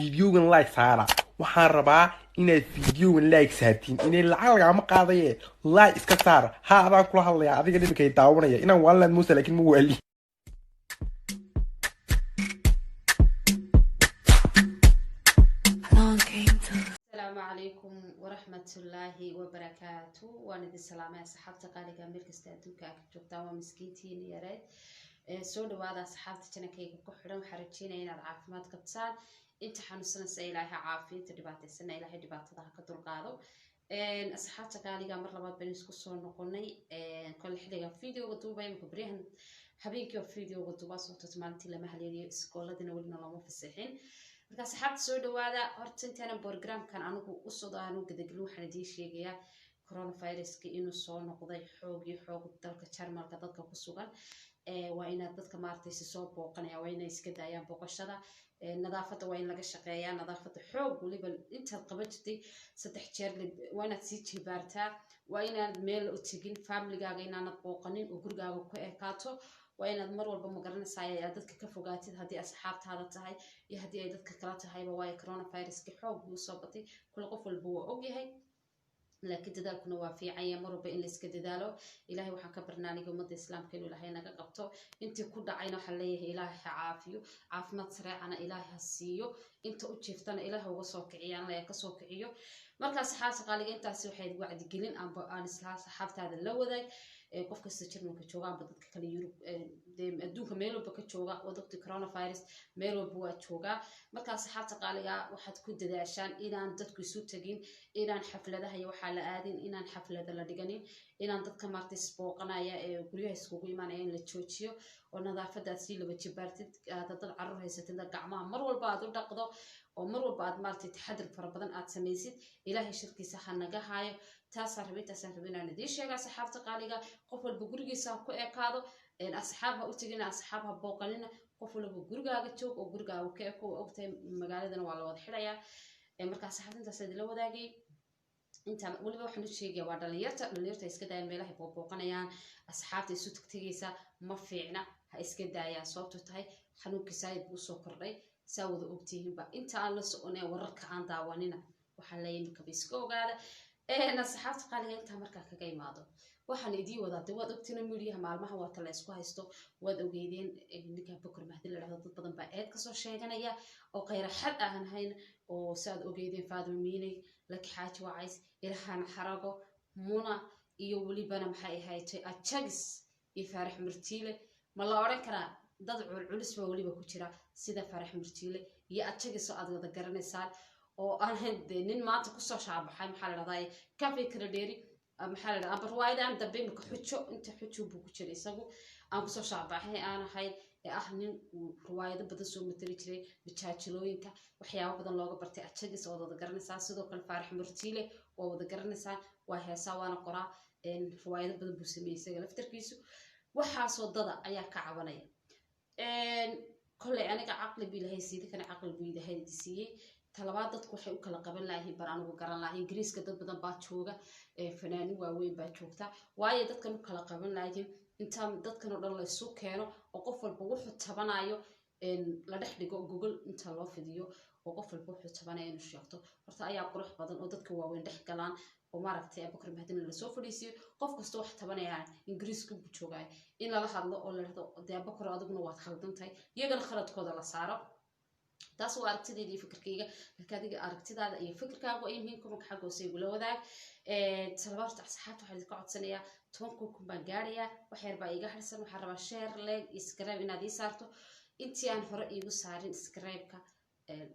Fiidiyogan like saara. Waxaan rabaa inaad fiidiyogan like saartiin. Inay lacag lagama qaadaye, like iska saar. Ha, adaan kula hadlaya, adiga dhibikay daawanaya. Inaan waalanad muusa, laakiin ma waali. Asalaamu calaykum waraxmatullaahi wabarakaatu. Waan idin salaamay, asxaabta qaaliga, meel kasta adduunka aa ka joogtaan. Waa miskiintiin yareed. Soo dhawaada, asxaabta channelkayga ku xidhan. Waxaa rajeynaya inaad caafimaad qabtaan. Inta xanuunsanaysa Ilaahay ha caafiyo, inta dhibaataysana Ilaahay dhibaatada ha ka dulqaado. Asxaabta qaaliga, mar labaad baynu isku soo noqonay. Kole xilligan videoga duubaya imika, baryahan habeenkii oo videoga duubaa, sababtood maalintii lama haleeliyo, iskooladina welina looma fasixin. Marka asxaabta, soo dhawaada. Horta intaanan programkan anigu usoo aanu gadagelin, waxaan idiin sheegayaa coronaviruska inuu soo noqday xoog iyo xoog dalka Jarmalka. Dadka ku sugan waa inaad dadka maaragtay si soo booqanaya, waa inay iska daayaan booqashada. Nadaafadda waa in laga shaqeeyaa, nadaafadda xoog weliba. Intaad qaban jirtay 3 jeer waa inaad sii jibaartaa. Waa inaad meel u tegin, familigaaga inaanad booqanin oo gurigaaga ku ekaato. Waa inaad mar walba, magaranaysaa, aad dadka ka fogaatid, haddii asxaabtaada tahay iyo haddii ay dadka kala tahayba, waayo coronaviruski xoog buu soo batay. Kule qof walba waa ogyahay, laakiin dadaalkuna waa fiican yahay, mar walba in la iska dadaalo. Ilaahay waxaan ka barnaa aniga ummadda Islaamka inuu Ilaahay naga qabto. Intii ku dhacayna waxaan leeyahay Ilaahay ha caafiyo, caafimaad sareecana Ilaahay ha siiyo, inta u jiiftana Ilaahay uga soo kiciyaan, la kasoo kiciyo. Marka asxaabta qaaliga, intaasi waxay wacdigelin amba aan islaa asxaabtaada la wadaag. Qof kasta Jarmalka jooga amba dadka kale Yurub, adduunka meel walba ka jooga, waad ogtay coronavirus meel walba waa joogaa. Marka asxaabta qaaliga, waxaad ku dadaashaan inaan dadku isu tegin, inaan xafladaha iyo waxaa la aadin, inaan xaflada la dhiganin, inaan dadka maartay isbooqanaya ee guryaha iskugu imaanaya in la joojiyo, oo nadaafadda aad sii laba jibaartid. Aad dad carruur haysatid, gacmaha mar walba aad u dhaqdo, oo mar walba aad maaragtay taxadir fara badan aad samaysid. Ilaahay shirkiisa ha naga haayo. Taasaan rabay, intaasaan rabay inaan idiin sheega, asxaabta qaaliga. Qof walba gurigiisa ha ku ekaado, asxaab ha u tegina, asxaab ha booqanina. Qof walba gurigaaga joog oo gurigaaga ka eko. Waa ogtahay magaaladana waa la wada xidhayaa. Marka asxaabta, intaas idinla wadaagay. Inta weliba waxaan u sheegaya waa dhalinyarta. Dhalinyarta ha iska daayaan meelahay booqanayaan, asxaabta isu tagtegaysa ma fiicna, ha iska daayaan, sababto tahay xanuunkii saayid buu soo kordhay, saa wada ogtihiinba. Inta aan la soconee wararka aan daawanina, waxaan leeyahay imikaba iska ogaada. Asxaabta qaaliga, intaa markaa kaga imaado, waxaan idiin wadaa, de waad ogtiin midiyaha maalmaha waata la isku haysto, waad ogeydeen ninka Bokor Mahdi la dhahdo. Dad badan baa eed kasoo sheeganaya oo khayraxad aan hayn, oo si aad ogeydeen Faadimo Miiney, Laki Xaaji Wacays, Ilhaan Xarago, Muna iyo welibana maxay ahayd Ajagis iyo Faarax Murtiile. Ma la odhan karaa dad culculus baa weliba ku jira, sida Faarax Murtiile iyo Ajagis oo aad wada garanaysaan, oo aan dee nin maanta kusoo shaabaxay, maxaa la dhahdaa, cafe kala dheeri, maxaa la dhahdaa, amba riwaayadan dambe imika Xujo, inta Xujo buu ku jiray isagu aan kusoo shaabaxay aan ahayn, ee ah nin uu riwaayado badan soo matali jiray, majaajilooyinka waxyaabo badan looga bartay. Ajagis waad wada garanaysaa. Sidoo kale Faarax Murtiile waa wada garanaysaan, waa heesaa waana qoraa, riwaayado badan buu sameeyey isaga laftarkiisu. Waxaasoo dada ayaa ka cabanaya. Kolley aniga caqli buu Ilaahay siiyey, kana caqli buu Ilaahay siiyey. Talabaad, dadku waxay u kala qaban lahayn baan anigu garan lahay. Ingiriiska dad badan baa jooga, fanaanin waaweyn baa joogta. Waayo dadkan u kala qaban lahayn intaa dadkan oo dhan la isu keeno oo qof walba wuxuu tabanayo la dhex dhigo, gogol inta loo fidiyo, oo qof walba wuxuu tabanaya inuu sheegto horta ayaa qurux badan, oo dadka waaweyn dhex galaan, oo maaragtay Abubakar Mahdina lasoo fadhiisiyo, qof kasta wax tabanaya Ingiriiska buu joogaay in lala hadlo oo la dhahdo, dee Abubakar adiguna waad khaldan tahay, iyagana khaladkooda la saaro. Taas waa aragtidayda iyo fikirkayga, laakiin adiga aragtidaada iyo fikirkaagu ay muhiim kumanka xagga hoose igula wadaag. Talabaad, horta asxaabta waxaan idinka codsanayaa, 10,000 baan gaarayaa, wax yar baa iiga harsan. Waxaan rabaa share, like iyo subscribe inaad ii saarto. Intii aan hore iigu saarin subscribe-ka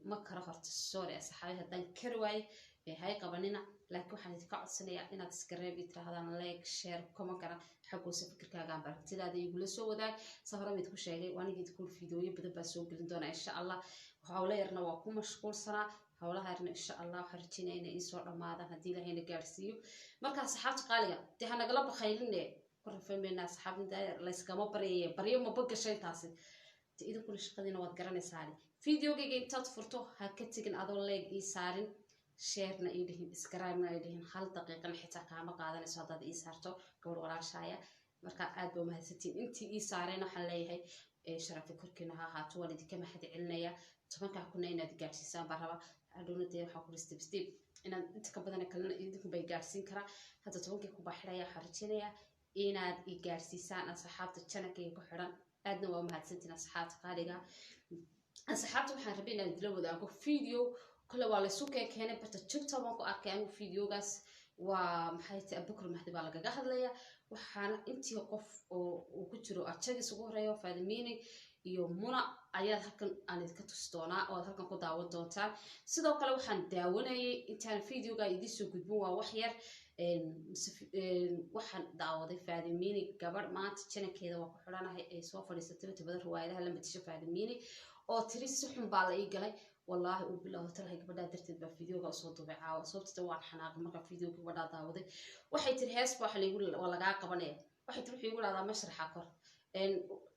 ma karo horta, sorry asxaabi haddaan kari waaye, hay qabanina, laakiin waxaan idinka codsanayaa inaad subscribe ii tirahdaan, like, share, comment kana xagga hoose fikirkaaga amba aragtidaada igula soo wadaag. Sa hore idinku sheegay, waaniga idinku fiidooyo badan baa soo gelin doonaa insha Allah. Howlo yarna waa ku mashquulsanaa, howlaha yarna insha Allah waxaan rajeynaya inay iisoo dhammaadaan haddii Ilaahayna gaarsiiyo. Marka asxaabta qaaliga, dee ha nagala bakayline, ku rafaymayna asxaabta, layskama baryaye, baryo maba gasho intaasi. De idinkuna shaqadiina waad garanaysaani. Videogayga intaad furto ha ka tegin adoo like ii saarin, sharena ii dhihin, subscribe-na ii dhihin. Hal daqiiqana xitaa kaama qaadanayso haddaad ii saarto, gabadh walaashaaya. Marka aad ba umahadsantiin. Intii ii saareen waxaan leeyahay sharafi korkiina ha ahaato, waan idinka mahad celinaya. 10-kaa kunna inaad gaadhsiisaan baan rabaa. Hadhowna dee waxaa kuri step step inaad inta ka badan kalena idinku bay gaadhsiin karaa. Hadda 10-kii ku baa xidhaya. Waxaan rajeynayaa inaad i gaadhsiisaan asxaabta channelkayga ku xidhan. Aadna waa mahadsantiin asxaabta qaaliga. Asxaabta, waxaan rabay inaan idila wadaago video kale. Waa laysu keenay barta TikTok baan ku arkay anigu videogaas. Waa maxay tahay? Abubakar Mahdi baa lagaga hadlaya. Waxaana intii qof oo uu ku jiro ajagis ugu horeeyo Faadimini iyo Muna ayaad halkan aan idinka tusi doonaa oo aad halkan ku daawan doontaan. Sidoo kale waxaan daawanayay intaan videoga idiin soo gudbin, waa wax yar, waxaan daawaday Faadimini, gabadh maanta channelkeeda waa ku xidhanahay, ay soo fadhiisatay inta badan riwaayadaha la matisho Faadimini, oo tiri si xun baa la ii galay. Wallaahi uu bilowda talahay, gabadhaa darteed baa videoga usoo duubay caawa, sababtoo waan xanaaqay markaa videoga gabadhaa daawaday. Waxay tiri hees baa waxa laygu waa lagaa qabanaya. Waxay tiri wuxuu igu dhahdaa mashraxa kor,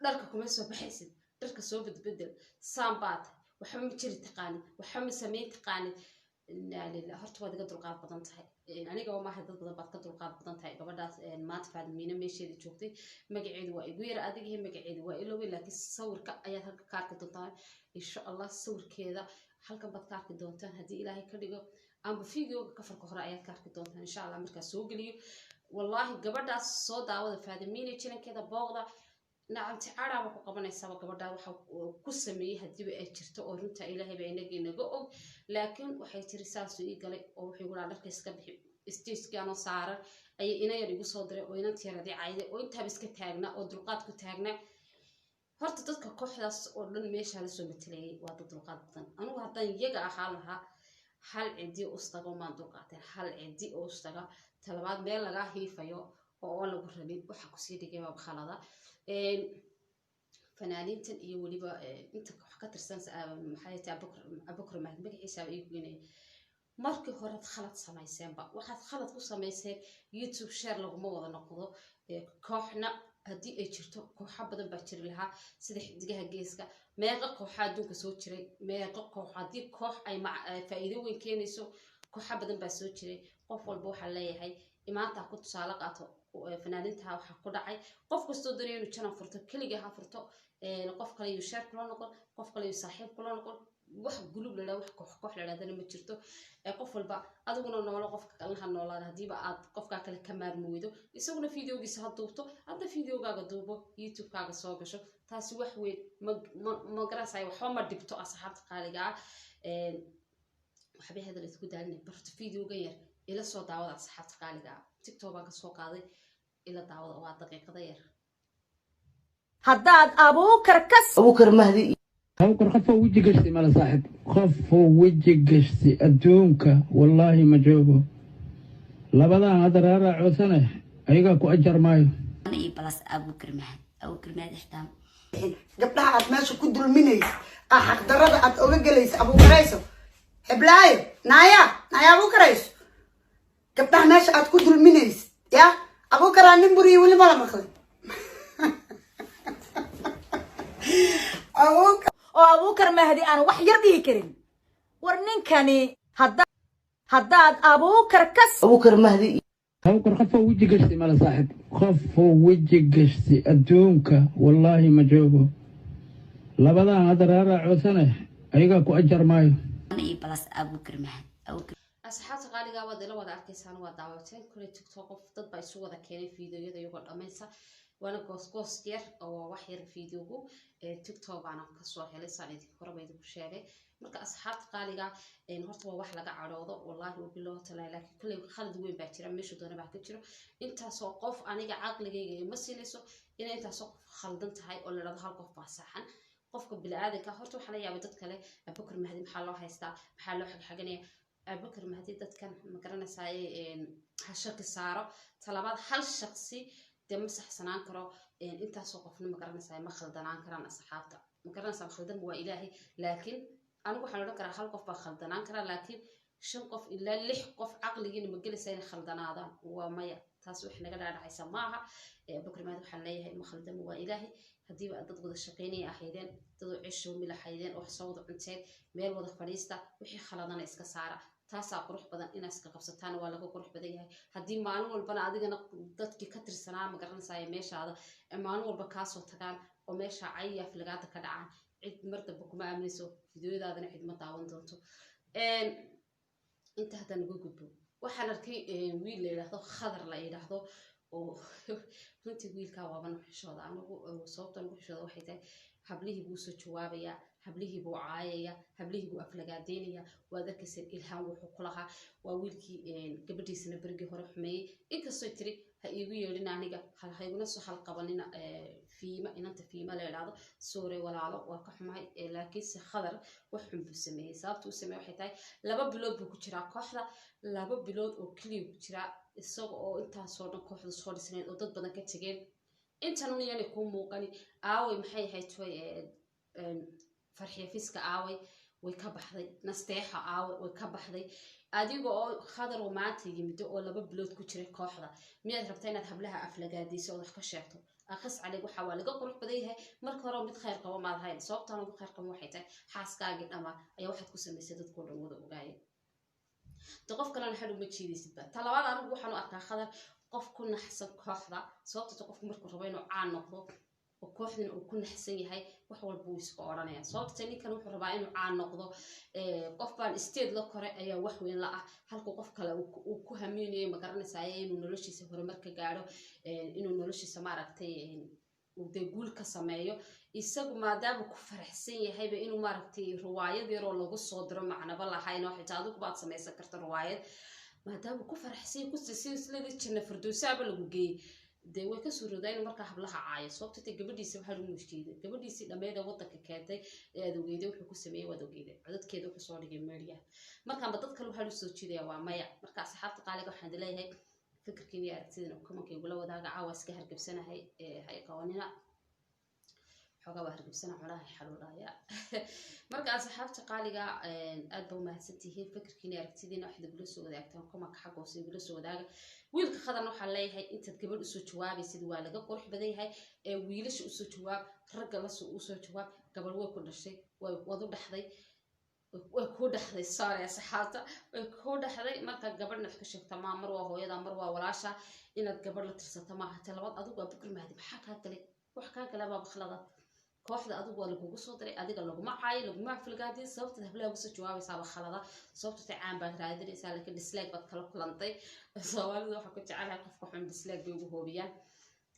dharka kuma soo baxaysid, dharka soo bedbedel, saan baad, waxba ma jiri taqaanid, waxba ma samayn taqaanid. Inaa lilah. Horta waad iga dulqaad badan tahay, aniga maaha, dad badan baad ka dulqaad badan tahay. Gabadhaas maanta Faadimiina meesheeda joogtay, magaceedu waa igu yara adigahi, magaceedu waa ilowey, laakiin sawirka ayaad halka ka arki doontaan insha Allah. Sawirkeeda halkan baad ka arki doontaan haddii Ilaahay ka dhigo, amba videoga kafarka hore ayaad ka arki doontaan insha Allah markaa soo geliyo. Wallaahi gabadhaas soo daawada, Faadimiina channelkeeda booqda. Nacamti caraaba ku qabanaysaaba gabadhaa waxa ku sameeyey hadiiba ay jirto oo runta Ilaahay baa inaga inaga og. Laakiin waxay tiri saasuu ii galay oo wuxuu igu dhaha dharka iska bixi. Stagekanoo saaran ayay ina yar igu soo diray oo inanti yaradii cayday oo intaaba iska taagnaa oo dulqaad ku taagnaa. Horta dadka kooxdaas oo dhan meeshaa lasoo matelayay waa dad dulqaad badan. Anigu haddaan iyaga ahaan lahaa, hal cidi ustago maan dulqaateen, hal cidi oo ustaga. Talabaad, meel lagaa hiifayo oo aan lagu rabin waxa kusii dhigay baa khalada. Fanaaniintan iyo weliba inta wax ka tirsan, maxay tahay, Abubakar Mahdi magaciisa ii goynaya. Markii horead khalad samayseenba, waxaad khalad ku samayseen YouTube share laguma wada noqdo. Kooxna haddii ay jirto, kooxo badan baa jiri lahaa, sida Xidigaha Geeska. Meeqa kooxa adduunka soo jiray? Meeqa koox? Haddii koox ay faa'iido weyn keenayso, kooxo badan baa soo jiray. Qof walba waxaa leeyahay imaanta ku tusaale qaato fanaaniinta waxaa ku dhacay. Qof kastoo doonaya inuu channel furto, keliga ha furto, qof kale yuu share kula noqon, qof kale yuu saaxiib kula noqon. Wax gulub la wax koox koox la dhahdana ma jirto. Qof walba adiguna noolo, qofka kalena ha noolaada. Haddiiba aad qofkaa kale ka maarmi weydo, isaguna videogiisa ha duubto, hadda videogaaga duubo, YouTube-kaaga soo gasho. Taasi wax weyn ma garanaysaay, waxba ma dhibto. Asxaabta qaaliga ah, waxbay hadal isku daalinay. Barto videogan yar ila soo daawada, asxaabta qaaliga ah. TikTok baan kasoo qaaday, ila daawada, waa daqiiqada yar. Haddaad Abuukar ka Abuukar Mahdi. Abuukar qofoo weji gashtay mala saaxib, qofoo weji gashtay adduunka wallaahi ma joogo. Labadan hadda reeraa coosane ayagaa ku ajar maayo. Iyo balas Abuukar Mahdi, Abuukar Mahdi xitaa. Gabdhaha aad meesha ku dulminaysa, aa xaqdarada aad oga gelaysa, Abuukarayso, heblaayo, naaya naaya, Abuukarayso, gabdhaha meesha aad ku dulminaysa ya Abuukaraa nin buriyo weli mala maqlin. Oo Abuukar Mahdi aan wax yar dhihi karin. War ninkani haddaad Abuukar ka Abuukar Mahdi. Abuukar qofoo weji gashtay mala saaxib, qofoo weji gashtay adduunka wallaahi ma joogo. Labadan hadda reeraa coosane ayagaa ku ajar maayo. Iyo balas Abuukar Mahdi, Abuukar. Asxaabta qaaliga, waad ila wada arkaysaan, waa daawateen kule TikTok. Qof dad baa isu wada keenay fiidiyoyada iyagoo dhammaysa, waana goosgoos yar oo waa wax yar fiidiyogu. TikTok baana kasoo helay, saan idin horeba idinku sheegay. Marka asxaabta qaaliga, horta waa wax laga cadhoodo, wallaahi uu bilowda talaa, laakiin kolley khalad weyn baa jira, meeshu doona baa ka jiro. Intaasoo qof aniga caqligayga ima siinayso inay intaasoo qof khaldan tahay oo la dhahdo hal qof baa saxan. Qofka bini'aadanka horta waxaa la yaabay dad kale Abubakar Mahdi maxaa loo haystaa, maxaa loo xagxaganaya Abubakar Mahdi? Dadkan ma garanaysaa, ha shaki saaro. Talabaad, hal shaqsi dee ma saxsanaan karo, intaasoo qofna ma garanaysaa ma khaldanaan karaan. Asxaabta, ma garanaysaa, khaldan waa Ilaahay, laakiin anigu waxaan odhan karaa hal qof baa khaldanaan karaa, laakiin shan qof ilaa lix qof caqligiina ma gelaysaa inay khaldanaadaan? Waa maya, taas wax naga dhaadhacaysa maaha. Abubakar Mahdi waxaan leeyahay ma khaldamo, waa Ilaahay. Haddiiba aad dad wada shaqaynaya ahaydeen, dad oo cesho milaxaydeen oo wax soo wada cunteen, meel wada fadhiista, wixii khaladana iska saara. Taasaa qurux badan. Inaad iska qabsataana waa laga qurux badan yahay. Haddii maalin walbana adigana dadkii ka tirsanaa, ma garanaysaay, meeshaada maalin walba kaasoo tagaan oo meesha cayaaf lagaada ka dhacaan. Cid mar dambe kuma aaminayso, fideoyadaadana cid ma daawan doonto. Inta haddaan uga gudbo, waxaan arkay wiil la yidhaahdo Khadar la yidhaahdo, oo runtii wiilkaa waaban xishooda anigu. Sababta ugu xishooda waxay tahay hablihii buu soo jawaabayaa, hablihii buu caayaya, hablihii buu aflagaadeynaya. Waad arkayseen Ilhaan wuxuu ku lahaa. Waa wiilkii gabadhiisana berigii hore xumeeyey, inkastoo tiri ha iigu yeedhin aniga, ha iguna soo halqabanina Fiima, inanta Fiima la idhaahdo. Soore walaalo, waa ka xumahay, laakiinse Khadar wax xun buu sameeyey. Sababta uu sameeyey waxay tahay 2 bilood buu ku jiraa kooxda, 2 bilood oo keliya ku jiraa, isaga oo intaasoo dhan kooxda soo dhisnayd oo dad badan ka tegeen. Intan un yanay kuu muuqani. Aaway, maxay ahayd toy, Farxiya Fiska aaway? Way ka baxday. Nasteexa aaway? Way ka baxday. Adiga oo Khadar oo maanta yimido oo 2 bilood ku jiray kooxda, miyaad rabtaa inaad hablaha aflagaadayso oo wax ka sheegto? Aqas calig, waxa waa laga qurux badan yahay. Marka hore mid khayr qabo maad ahayn. Sababtaan ugu khayr qabo waxay tahay xaaskaagii dhamaa ayaa waxaad ku samaysay dadkoo dhan wada ogaayeen. De qof kalena xal uma jiidaysidba. Ta labaad, anigu waxaan u arkaa Khadar qof ku naxsan kooxda, sababto qofku markuu rabo inuu caan noqdo oo kooxdina uu ku naxsan yahay, wax walba wuu iska odhanaya. Sababta ninkan wuxuu rabaa inuu caan noqdo. Qof baan stage la koray ayaa wax weyn la ah, halkuu qof kale uu ku haminayo, ma garanaysaa, inuu noloshiisa horumar ka gaadho, inuu noloshiisa maaragtay uu dee guul ka sameeyo. Isagu maadaama ku faraxsan yahayba inuu maaragtay riwaayad yaroo lagu soo diro macnaba lahayn, oo xitaa adigu baad samaysan karta riwaayad, maadaama ku faraxsan yahay kusiisladii janna firdowsaaba lagu geeyey, dee way ka suuroodaa inuu markaa hablaha caayo. Sababto te gabadhiisa waxaa lagu mushkiiday, gabadhiisii dhammeeda waddanka keentay ee aad ogeyday wuxuu ku sameeyey, waad ogeyday codadkeeda wuxuu soo dhigay meediyaha. Markaanba dad kale waxaa lagu soo jiidaya waa maya. Marka asxaabta qaaliga, waxaan leeyahay fikirkiin iyo aragtidina comment-ka igula wadaaga. Caawa iska hargebsanahay, hay qabanina, xoogaa waa hargebsana, cunaha xaluulaya. Marka asxaabta qaaliga, aad ba umahadsantihiin. Fikirkiina aragtidiina waxaad igula soo wadaagtaan comment-ka xagga hoose, igula soo wadaaga. Wiilka Khadarna waxaan leeyahay, intaad gabadh usoo jawaabaysid waa laga qurux badan yahay ee wiilasha usoo jawaab, ragga lasoo usoo jawaab. Gabadh way ku dhashay, waad u dhaxday, way kuu dhaxday. Sorry asxaabta, way kuu dhaxday. Marka gabadhna wax ka sheegta maa, mar waa hooyada, mar waa walaasha, inaad gabadh la tirsata maaha. Ta labaad, adigu waa Bukr Mahdi, maxaa kaa galay? Wax kaa galay baa bakhlada kooxda. Adigu waa lagugu soo diray, adiga laguma caayo, laguma afilgaadiyo. Sababtaad hablaha ugu soo jawaabaysaaba khalada, sababta ta caan baad raadinaysaa, laakiin dislike baad kala kulantay. Soomaalida waxaa ku jecelahay qofka xun dislike bay ugu hoobiyaan.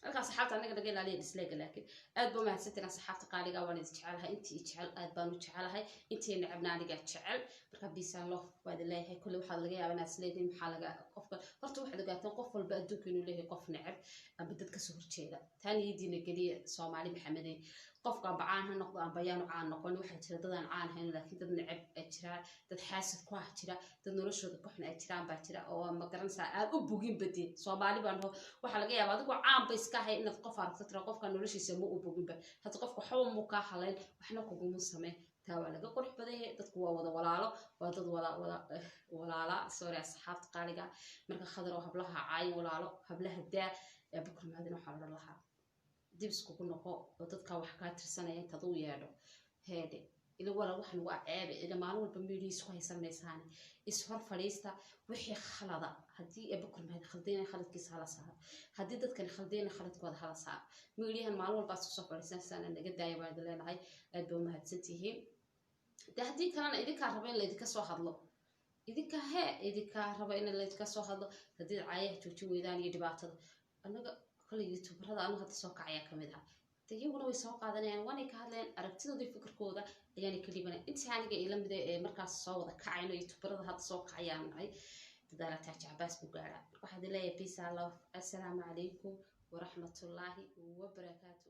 Marka asxaabta, anaga naga ilaaliya dislike. Laakiin aad ba umahadsantiin asxaabta qaaliga, waan idin jecelahay. Intii i jecel aad baan u jecelahay, intii necabna anigaa jecel. Marka peace and love waa idin leeyahay. Kolley waxaad laga yaabaa inaad isleedihin maxaa laga qofka. Horta waxaad ogaataan qof walba adduunka inuu leeyahay qof necab amba dad kasoo horjeeda. Taa niyadiina geliya. Soomaali Maxamedey, qofka amba caan ha noqdo amba yaanu caan noqon, waxaa jira dadaan caan ahayn laakiin dad necab ay jiraan, dad xaasid ku ah jira, dad noloshooda ka xun ay jiraan baa jira, oo ma garanaysaa aad u bogin badin. Soomaali baan ho, waxaa laga yaabaa adigoo caan ba iska ahay inaad qof aragto tira qofka noloshiisa ma u boginba. Hadda qofka waxba muu kaa halayn, waxna kuguma sameyn. Taa waa laga qurux badan yahay. Dadku waa wada walaalo, waa dad wada wada walaala. Sorry asxaabta qaaliga. Marka Khadar oo hablaha caayin, walaalo, hablaha daa. Bukr Mahadin waxaa odhan lahaa dib iskugu noqo, oo dadka wax kaa tirsanaya intaad u yeedho heedhe ila wala waxan waa ceebe. Ila maalin walba meedhii isku haysan maysaane, ishor fadhiista. Wixii khalada, haddii Abukar Mahdi khaldayna, khaladkiisa hala saaro. Haddii dadkani khaldayna, khaladkooda hala saaro. Meedhiyahan maalin walbaad isku soo fadhiisanaysaana naga daaya baan idin leenahay. Aad ba umahadsantihiin. De haddii kalena idinkaa raba in laydinka soo hadlo, idinka hee idinkaa raba in laydinka soo hadlo haddii caayaha joojin weydaan iyo dhibaatada. Annaga kole youtuberada anu hadda soo kacayaa kamid ah, de iyaguna way soo qaadanayaan, waanay ka hadlayaan, aragtidooda iyo fikirkooda ayaanay ka dhibanay. Intii aniga ila mida ee markaas soo wada kacayno, youtuberada hadda soo kacayaan nahay, dadaala Taaji Cabaas buu gaadhaa. Marka waxaad leeyahay peace and love. Assalaamu calaykum waraxmatullaahi wabarakaatu.